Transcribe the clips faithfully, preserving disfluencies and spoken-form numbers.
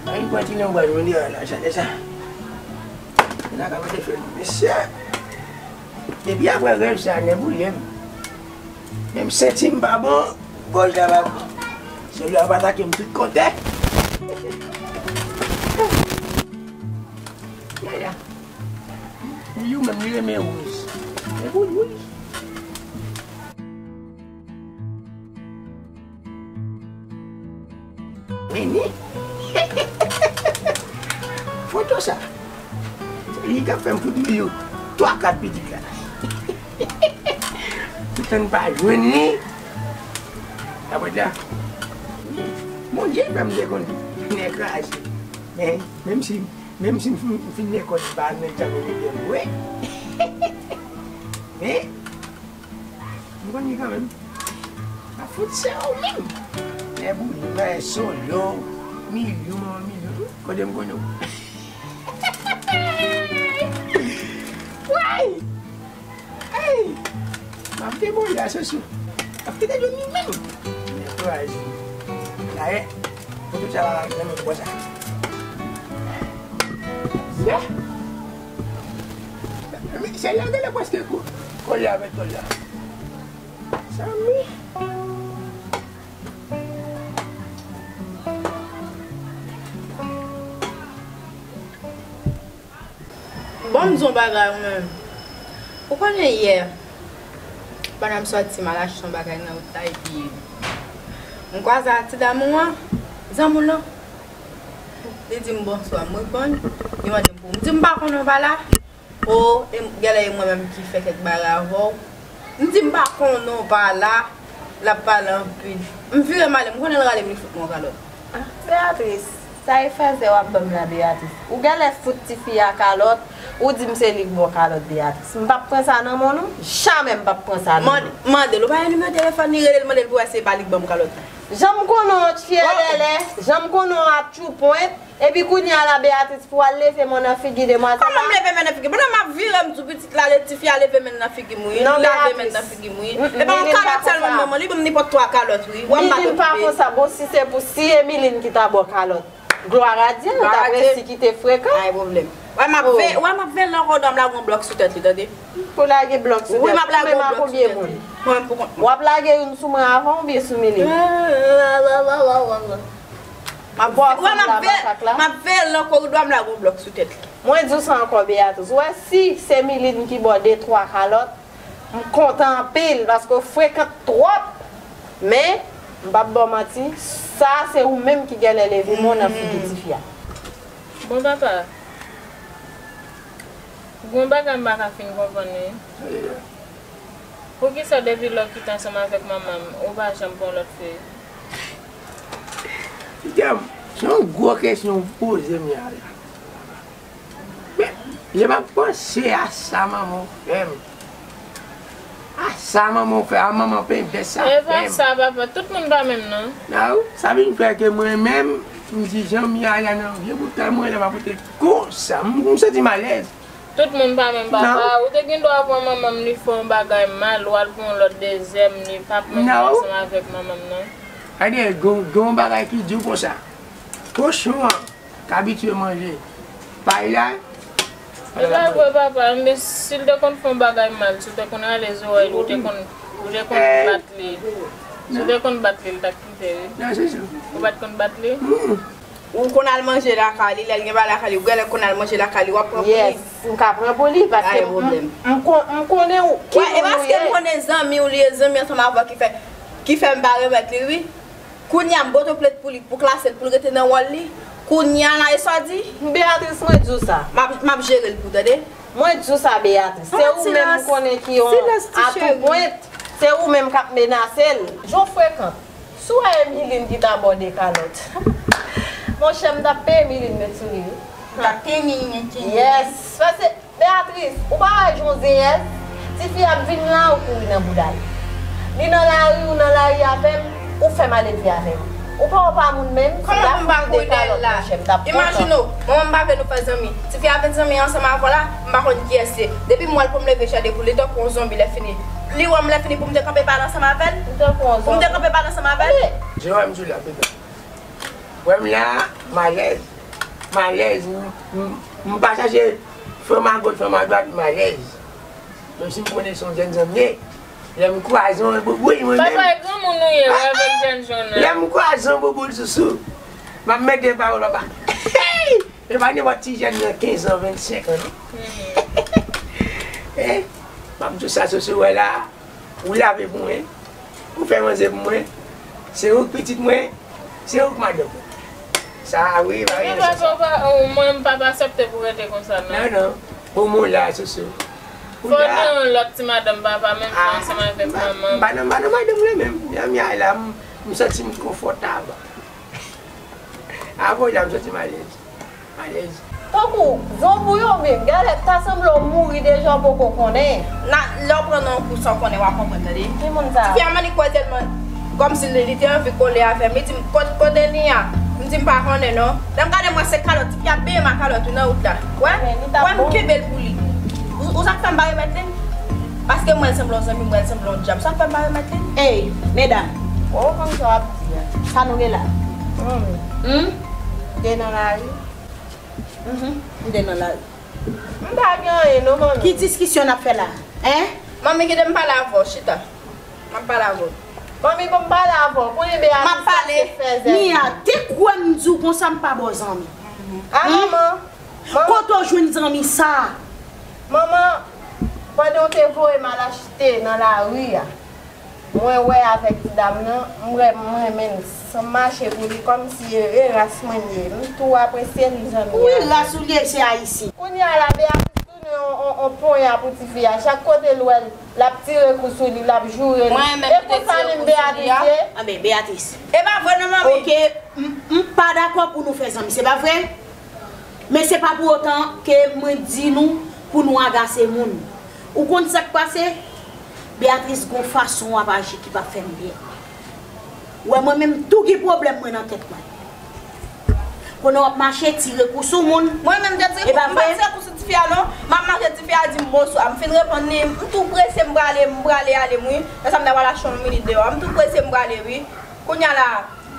Ay, pran ti nen w ba nou, li a la, sa, sa. Sa ka mete fè nou, mesye. Depi apre rèv sa, nèg bouye m. Menm senti m pa bon, gòj la pa bon. Sèl yo ap atake m tout kote. Yaya. Youyou menm li renmen wouj. E wouj, wouj. Vini. Foto sa. Li ka fè m fout Youyou twa kat pitit la. Poutan n pa jwenn li. Apre la, Bondye fè m te konn nèg kraze. Men, menm si, menm si m fin, fin lekòl, m pa menm jan mwen te vle. Men, m konn li kanmenm. A fout se ou menm. Lè bouyi, mwen solo, milyon, manman milyon. Kote m konnen w? Way! Hey! M ap deboule asosye. M ap kite jwenn li menm. Ankouraje. Dayè, pou tout sa la, la, la, la, sa. Ya. Men, se la, gade prèske ko-, kole avèk kole la. Sa mi. Bon, m di w yon bagay ou menm. Ou konnen yè, pandan m sòti, m al achte yon bagay nan wout la, epi m kwaze ak ti dam ou an, zanmi w lan. Li di m bonswa, m reponn, li mande m pou m di m pa konnen w pa la. O, e m, gèlè e mwen menm ki fè kèk bagay avè w. M di m pa konnen w pa la, l ap pale anpil. M vire m ale, m konnen l rale m, li fout mwen yon kalòt. Ah, Beatrice, sa e fèzè w ap ban m la, Beatrice. Ou gèlè fout tifi a kalòt, ou di m se li k ba w kalòt, Beatrice. M p ap pran sa nan men w non, jamè m p ap pran sa nan men w. Mande l, ou pa gen nimewo telefòn li, rele l, mande l pou wè si se pa li k ban m kalòt la. Jan m konnen w tchiyèlèlè, jan m konnen w atchoupwent, epi kounye a la, Beatrice, pou w al leve men w nan figi demwazèl la. Kòman m leve men nan figi? Pandan m ap vire, m di w pitit la, le tifi a leve men nan figi m wi. Li lave men nan figi m wi. E pa yon kalòt sèlman m ban mwen, li ban m nenpòt twa kalòt wi. Wè m pa t okipe. Milin pa konsa. Bon, si se pou, si e Milin ki ta ba w kalòt, glwa a Dye, nou t ap resi kite frekan. Pa gen pwoblèm. Wè m ap ve-, wè m ap veye ankò, dwa m lage yon blòk sou tèt li, tande. Pou lage blòk sou tèt li. Wi, m ap lage yon blòk sou tèt li. Mwen menm pou kont mwen. W ap lage youn sou mwen avan oubyen sou Milin? M ap, wè, m ap ve-, m ap veye l nan koridò, m lage yon blòk sou tèt li. Mwen di w sa ankò, Beatrice. Ou wè, si se Milin ki ba w de twa kalòt, m kontan anpil, paske w frekan twòp. Men, m p ap ba w manti, sa se ou menm ki gèlè leve men w nan figi tifi a. Bon, papa, gen yon bagay m pa ka fin konprann wi. Poukisa depi lè w kite ansanm avèk manman m, ou pa janm pran lòt fi? Fidèm, se yon gwo kesyon ou poze m la. Men, lè m ap panse a sa manman w fè m, a sa manman w fè, a manman pendès sa fè m. E pa sa, papa, tout moun pa menm non. Nan, sa vin fè ke mwen menm, m di jan m ye a la nan vye bout kay mwen, lè m ap rete konsa, m, m santi m alèz. Tout moun pa menm, papa. Ou te gen dwa pran manman m, li fè yon bagay mal, ou al pran yon lòt dezyèm, li p ap menm ansanm avèk manman m non. Gade, gen, gen yon bagay ki di w konsa. Kochon an k abitye manje pay la. E pa vre, papa, men si l te konn fè yon bagay mal, si w te konn rale zòrèy li, ou te konn, ou te konn bat li. Si w te konn bat li, l t ap kite wi. Ou pa t konn bat li? Ou konn al manje lakay li, lè l gen bagay lakay li, ou genlè konn al manje lakay li, w ap pran pou li. Yes, m ka pran pou li, paske m, m, m kon-, m konnen ou, ki moun ou ye. Wè, e paske m konnen zanmi w li ye, zanmi ansanm avè w ki fè, ki fè m pa remèt li, wi. Kounye a, m bote plent pou li, pou klase l, pou l rete nan wòl li. Kounye a la, e sa w di? Beatrice, mwen di w sa. M ap, m ap jere l pou w tande. Mwen di w sa, Beatrice. Se ou menm m konnen ki yon atoupwent. Se ou menm k ap menase l. Jan w frekan. Si w wè e Milin ki ta ba w de kalòt. Monchè, m t ap peye Milin met sou li wi. Ou t ap peye Milin met sou li? Yes. Paske, Beatrice, ou pa wè jan w zenyèz? Tifi ap vin la, ou kouri nan bouda l. Li nan lari, ou nan lari avè m, ou fè maledve avè m. Ou pa wè w pa moun menm? Kòman pou m pa kouri dèyè l la? Monchè, m t ap kontan. Imajine w, manman m pa vle nou fè zanmi. Tifi a vin zanmi ansanm avè w la, m pa konn kiyès se. Depi m wè l pou m leve chè de poul, li tankou yon zonbi lè fini. Li wè m lè fini pou m te kanpe pale ansanm avè l? Li tankou yon zonbi. Pou m te kanpe pale ansanm avè l? Jan w wè m di w la, bebe. Wè m la, m alèz. M alèz. M, m, m pa chache fanm agoch, fanm adwat, m alèz. Menm si m konnen se yon jèn zanmi m ye, lè m kwaze yon bouboul, mwen menm. Papa, e granmoun ou ye, wè, avèk jèn jòn nan. Lè m kwaze yon bouboul sousou, m ap mete pawòl anba. E pa nenpòt ti jèn nan kenz an, vennsenk an, non. Eh, m ap di w sa, sousou, wè la. Ou lave pou mwen, ou fè manje pou mwen, se ou k pitit mwen, se ou k madanm mwen. Sa a, wi, pa gen sa. Papa, ou, mwen, m p ap aksepte pou rete konsa, non. Non, non. Pou mwen la, sousou. Fò gen yon lòt ti madanm, papa, menm jan ansanm avèk manman m. M pa nan, m pa nan madanm la menm. Jan m ye la, m, m santi m konfòtab. Apre la, m santi m alèz. Alèz. Tankou zonbi yo menm, galèt ta sanble w mouri deja w poko konnen. Na, lè w pran nan yon kou san w konnen, w a konprann, tande. Ki moun sa? Tifi a mannik mwen tèlman, kòmsi li, li te anvi kole avè m. Li di m, "Kot-, kote li a?" M di, "M pa konnen non." Lè m gade, m wè se kalòt, tifi a benyen m a kalòt wi nan wout la. Wè, wè m kenbe l pou li. Ou, ou sa k fè m pa remèt li? Paske m wè l sanble yon zonbi, m wè l sanble yon dyab. Sa k fè m pa remèt li? Ey, medam. Oh, konn sa w ap di a. Sa nou gen la? Hmm? M te nan lari. Mhm. M te nan lari. M pa gen anyen non, manmi. Ki diskisyon n ap fè la? Hein? Manmi, kite m pale avè w, chita. M ap pale avè w. Manmi, ban m pale avè w. Konnen Beatrice ap fè zèl. Mia, te kwè m di w konsa m pa ba w zanmi. Ah, manman. Kote w jwenn zanmi sa? Manman, pandan w te voye m al achte nan lari a, mwen wè avèk ti dam nan, m wè m renmen l, san m mache pou li, kòmsi e, e ras mwen li ye. M tou apresye l, zanmi a. Wi, ras ou li ye, se ayisyen. Kounye a la, Beatrice tounen on, on, on ponya pou tifi a. Chak kote l wè l, l ap tire kou sou li, l ap joure l. E konsa menm Beatrice ye? Anben, Beatrice. E pa vre non, manmi. Oke, m, m pa dakò pou nou fè zanmi, se pa vre? Men se pa pou otan ke mwen di nou pou nou agase moun. Ou konn sa k pase? Beatrice gon fason w ap aji ki p ap fè m byen. Ou wè mwen menm tou gen pwoblèm mwen nan tèt mwen. Konnen w ap mache tire kou sou moun. Mwen menm m te tire kou, m pa tire kou sou tifi a non. M ap mache tifi a di m bonswa. M fin reponn li, m tou prese m prale, m prale ale m wi. Lè sa m ta pral achte yon minit deyò. M tou prese m prale wi. Kounye a la,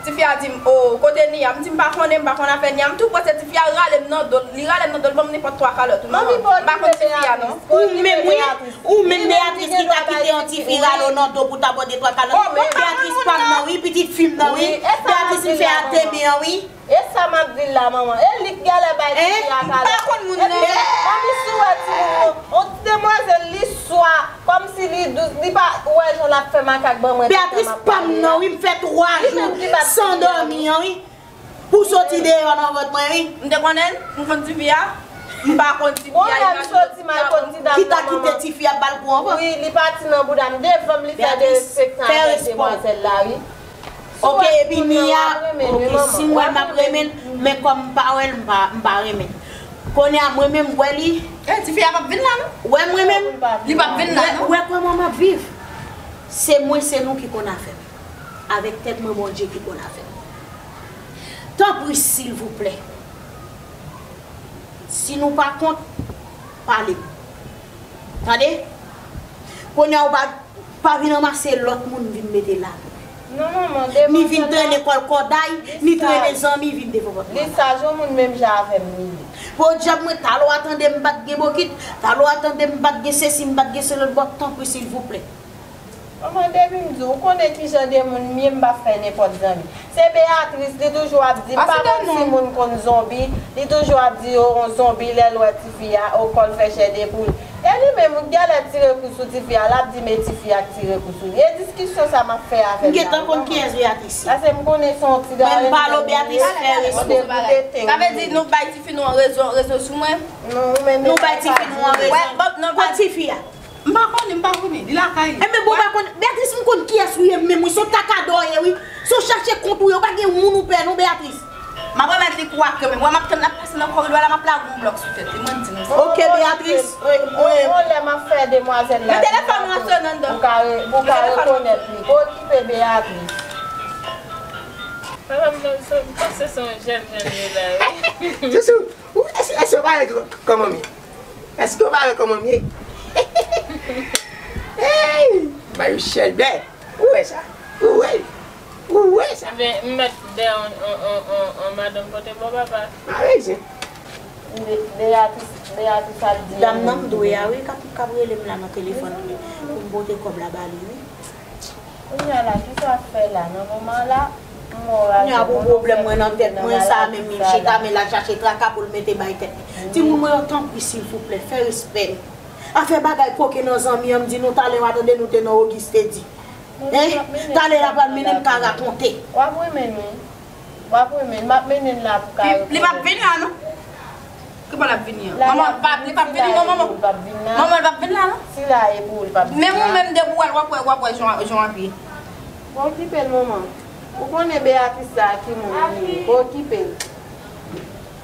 tifi a di m, "O, kote Nia?" M di, "M pa konnen, m pa konn afè Nia." M tou prese tifi a rale m nan do l. Li rale m nan do l, ban m nenpòt twa kalòt tou. Manmi, pa okipe Beatrice. Ou menm wi, ou menm Beatrice ki ta kite yon tifi rale w nan do pou ta ba w de twa kalòt. Beatrice pa m nan wi, pitit fi m nan wi. Beatrice m fè a te byen wi. E sa m ap di l la, manman. E li k genlè bay tifi a kalòt. M pa konn moun non. Manmi, si w wè timoun yo, on ti demwazèl, li swa, kòmsi li dous, li pa, ou wè jan l ap fè makak ban mwen. Beatrice pa m nan wi, m fè twa jou san dòmi an wi. Pou soti deyò nan vant mwen wi. M te konnen l, m konn tifi a. M pa konn tifi a, imajine ti dam nan. Ki ta kite tifi a ba l kou anvan. Wi, li pati nan bouda m devan m, li fè derespektan avèk demwazèl la wi. Oke, epi Nia, oke, si m wè l m ap renmen l, men kòm m pa wè l, m pa, m pa renmen l. Kounye a, mwen menm, m wè li. Eh, tifi a p ap vin la, non? Wè mwen menm. Li p ap vin la, non? Wè kòman m ap viv. Se mwen, se nou ki konn afè m. Avèk tèt mwen, Bondye ki konn afè m. Tanpri, silvouplè. Si nou pa kont, pale m. Tande? Kounye a, ou pa Pa vin ranmase lòt moun vin mete la. Non, manman, ni vin trennen kòlkòday, ni trennen zanmi vin devan pòt mwen. Li saj, yon moun menm jan avè m li ye. Podyab mwen, talè w a tande m pa t gen bokit, talè w a tande m pa t gen sesi, m pa t gen selòt bò, tanpri, silvouplè. Manman, depi m di w, ou konnen ki jan de moun m ye, m pa fè nenpòt zanmi. Se Beatrice, li toujou ap di, m pa konn si moun konn zonbi, li toujou ap di, o, on zonbi, lè l wè tifi a, o, kò l fè chè de poul. E li menm, ou genlè tire kou sou tifi a, l ap di, men tifi a k tire kou sou li. E diskisyon sa m ap fè avè l la. M gentan konn kiyès Beatrice ye. Paske m konnen se on ti darèn. Men m pale w, Beatrice, fè respè w. Sa vle di nou bay tifi nou an rezon, rezon sou mwen? Non, ou menm. Nou bay tifi nou an rezon. Wè, bon, non, pa tifi a. M pa konnen, m pa konnen. Li lakay li. Enben, bon, pa konnen. Beatrice, m konn kiyès ou ye menm, wi. Se yon kakadò w ye, wi. Se yon chache kont ou ye, ou pa gen moun ou pè, non, Beatrice. M ap remèt li kou a kanmenm. Wè, m ap tann l ap pase nan koridò a la, m ap lage yon blòk sou tèt li. Mwen di nou sa. Oke, Beatrice. Wi, wi. Yon lè m ap fè demwazèl la. Men telefòn mwen ap sone anndan. Pou ka re-, pou ka rekonèt li. Okipe Beatrice. Papa, m panse se yon jèn, jèn li la, wi. Ou, èske, èske w parèt kò-, kòman m ye? Èske w parèt kòman m ye? Hey! Bay yon chèlbè. Ou wè sa? Ou wè l? Ou wè sa? Ebyen, m mèt dèyè on, on, on, on, on madanm pote bò papa. Mare zen. Beyatris, Beyatris ap di. Dam nan m dwe a, wi, k ap, k ap rele m la nan telefòn, wi, pou m pote kòb la ba li, wi. Kounye a la, kisa w ap fè la? Nan moman la, m wè w raje. Kounye a pou pwoblèm mwen nan tèt mwen, sa menm, li chita, men l al chache traka pou l mete bay tèt li. Timoun mwen yo, tanpri, silvouplè, fè respè nou. Afè bagay koke nan zanmi an, m di nou talè, w a tande nou te nan Auguste di. Hein? Talè l a pral mennen m ka rakonte. W ap renmen nou. W ap renmen l. M ap mennen l la pou ka rekonèt. Li p ap vin la, non? Ki bò l ap vini an? Manman, l p ap, li p ap vini, non, manman? Manman, l p ap vin la, non? Si la e pou ou, l p ap vin la. Menm ou menm, depi w al, w ap wè, w ap wè jan, jan w ap ye. Bon, okipe l, manman. Ou konnen Beyatris sa a ki moun li ye. Bon, okipe l.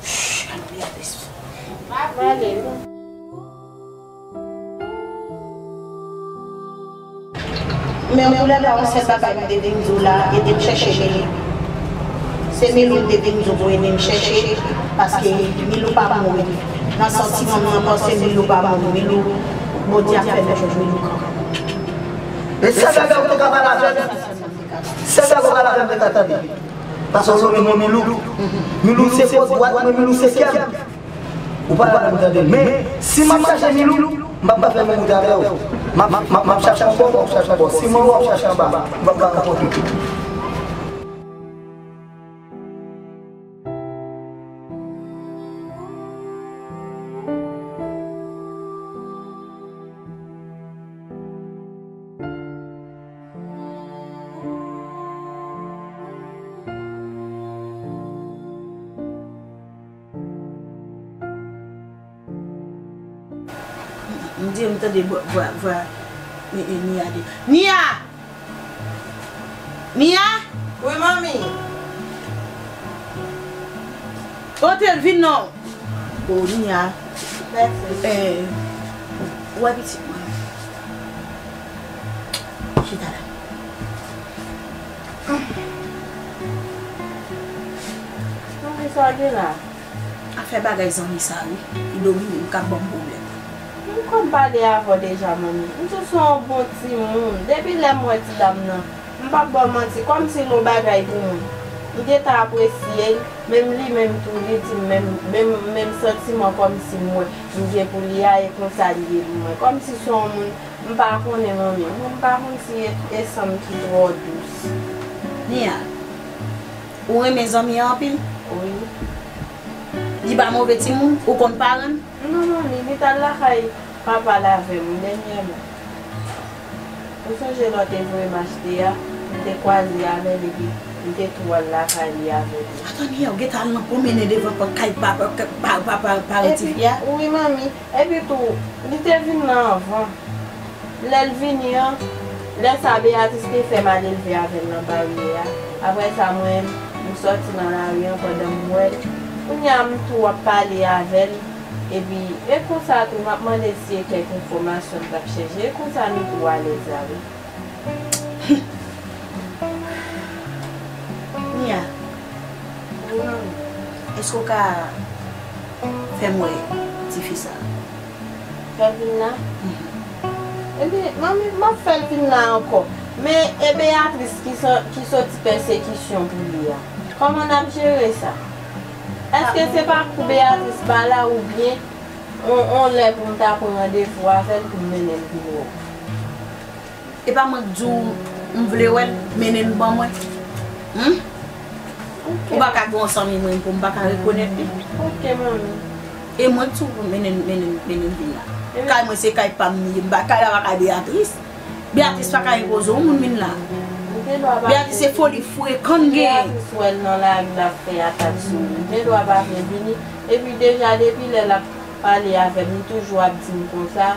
Shh, Beyatris. Male. Men antoulèka, yon sèl bagay m te vin di w la, ede m chèche Milou. Se Milou m te vin di w pou ede m chèche, paske Milou pa mouri. Nan santiman mwen ankò, se Milou pa mouri. Milou, Bondye ap fè nou jwenn Milou kanmenm. E sèl bagay ou te ka pale avè m, sèl bagay ou pale avè m te ka tande. Paske w nonmen mwen Milou. Milou se fòs dwat mwen, Milou se kè m. Ou pa la pou tande l. Men, si m ap chache Milou, m p ap ka fè menm wout avè w. M ap, m ap, m ap chache anwo, w ap chache anwo. Si m anwo, w ap chache anba. M p ap ka rankontre w. M di, m tande vwa, vwa, vwa, e, e, Nia di, Nia! Nia! Wi, manmi. Antre, vin non. O, Nia. Mèsi. E, ou wè pitit mwen? Chita la. Manmi, sa w gen la? Afè bagay zanmi sa wi, ki domine m, k ap ban m pwoblèm. M konn pale avè w deja, manmi. M sou se yon bon timoun. Depi lè m wè ti dam nan, m p ap ba w manti, kòmsi l yon bagay pou mwen. M gentan apresye l, menm li menm tou, li di m menm, menm, menm santiman kòmsi m wè m gen pou li a, e konsa li ye pou mwen. Kòmsi se yon moun, m pa konnen, manmi. M pa konn si e, e san m ki twò dous. Nia, ou renmen zanmi an anpil? Wi. Li pa move timoun? Ou konn paran l? Non, manmi, li t al lakay papa l avè m dènyèman. Ou sonje lè w te voye m achte a, m te kwaze avè l epi m te tou al lakay li avè l. Atan, Nia, ou gentan al nan pwomennen devan pòt kay pa, pa, pa, pa, pa, paran tifi a? Epi, wi, manmi. Epi tou, li te vin nan anvan. Lè l vini an, lè sa Beyatris te fè m al elve avè l nan baryè a. Apre sa, mwen, m sòti nan lari an pandan m wè l. Kounye a, m tou ap pale avè l. Epi, e konsa tou, m ap mande si e kèk enfòmasyon l t ap chèche. E konsa nou tou alèz la, wi. Nia, wi, manmi. Èske w ka fè m wè tifi sa? Fè l vin la? Mhm. Ebyen, manmi, m ap fè l vin la ankò. Men, e Beyatris ki sa, ki soti pèsekisyon pou li a. Kòman n ap jere sa? Èske se pa kou Beyatris pa la oubyen on, on lè pou m ta pran randevou avè l pou m mennen l vin wè w? E pa mwen k di w m vle wè l, mennen l ban mwen. Hum? Ok. Ou pa ka gen yon zanmi mwen pou m pa ka rekonèt li. Ok, manmi. E mwen k di w pou mennen, mennen, mennen l vin la. Kay mwen se kay pa m li ye, m pa, kay la pa kay Beyatris. Beyatris pa ka enpoze yon moun vin la. Beyatris se foli frekan l genyen. Beyatris wè l nan lari l ap fè atak sou li. Gen dwa pa vle vini. Epi deja depi lè l ap pale avè m, li toujou ap di m konsa.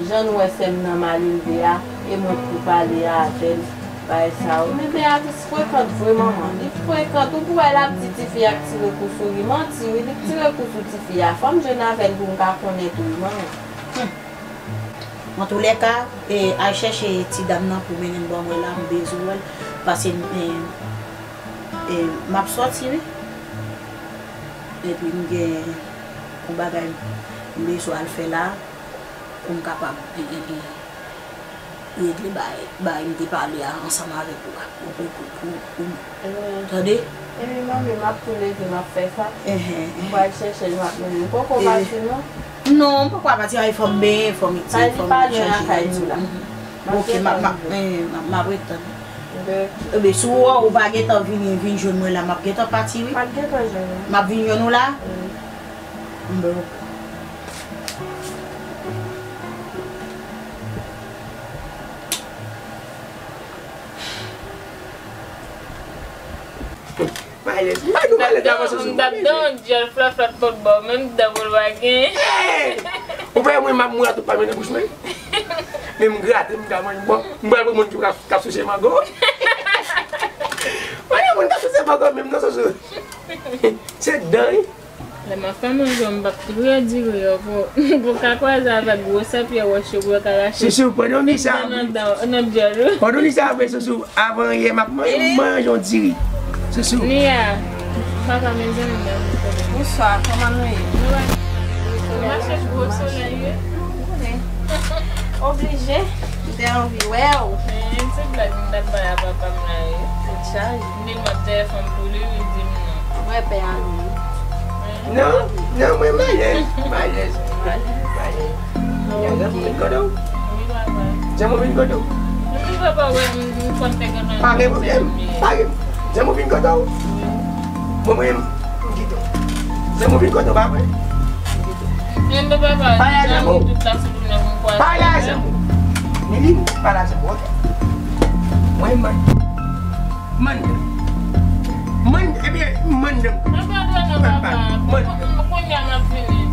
Jan nou wè sè m nan mal elve a, e mwen k pou pale avè l, bagay sa yo. Men Beyatris frekant vre, manman. Li frekant, ou pou wè l ap di tifi a k tire kou sou li. Manti, wi, li k tire kou sou tifi a. Fò m jwenn avè l pou m ka konnen tou, wi, manman. Hmm. Antoulèka, e, al chèche ti dam nan pou mennen l ban mwen la, m bezwen wè l. Paske, e, e, m ap sòti, wi. Epi m gen yon bagay m bezwen al fè la. Pou m kapab, e, e, e, Regle bay, bay m te pale a ansanm avèk ou a. Ou, ou, ou, ou, ou, tande? Epi manmi, m ap tou leve, m ap fè sa. Enhen. M pral chèche l, m ap mennen l. Poko pati non? Non, m poko pati, ay, fò m benyen, fò m itye, fò m chanje. Pale, pale lakay li la. Mhm. Ok, m ap, m ap, eh, m ap, m ap ret tann. Ebyen, si w wè ou pa gentan vini, vin jwenn mwen la, m ap gentan pati, wi. M ap gentan jwenn ou. M ap vin jwenn ou la? Wi. Bon. Malèz. M pa nou malèz avan Soso. M t ap dan yon dyòl flòt flòt pot ba w, menm dan pou l pa gen. Hey! Ou pa wè mwen m ap mouri a tout pa men nan bouch mwen? Men m grate, m ka manje. Bon, m pral pran moun ki ka, ka souse mango. Mwen moun ka souse mango menm non Soso. Se dan, wi. Lè m ap fè manje, m p ap trè dire yo pou, pou ka kwaze avèk gwosè pyè wòch yo pou yo ka rache. Soso, pandan w di sa, nan, nan, nan dyòl ou. Pandan w di sa vre, Soso, avan yè m ap manje, m manje yon diri. Soso. Nia, papa, mezanmi, mezanmi. Bonswa, kòman nou ye? Nou pa nou mache gwo solèy, wi. Oblije, m te anvi wè w. Men, se blag m t ap bay a papa m la, wi. Tèt chaje. Ni mwen telefòn pou li, li di m non. Mwen pè a li. Non, non, mwen malèz, malèz, malèz. Jan mwen vin kote w? Wi, papa. Jan mwen vin kote w? Wi, papa, wè, m, m konn te gen nan. Pa gen pwoblèm, pa gen. Jan mwen vin kote w? Wi. Bon, mwen, m kite w. Jan mwen vin kote w, pa vre? Men, papa, pale a Jan mwen. Tout la sou nou nan mwen kwaze. Pale a Jan mwen. Mili, pale a Jan mwen, ok? Mwen, mwen. Mann. Mann, ebyen, mann. Papa, non, non, papa. Mann. Kounye a m ap vini.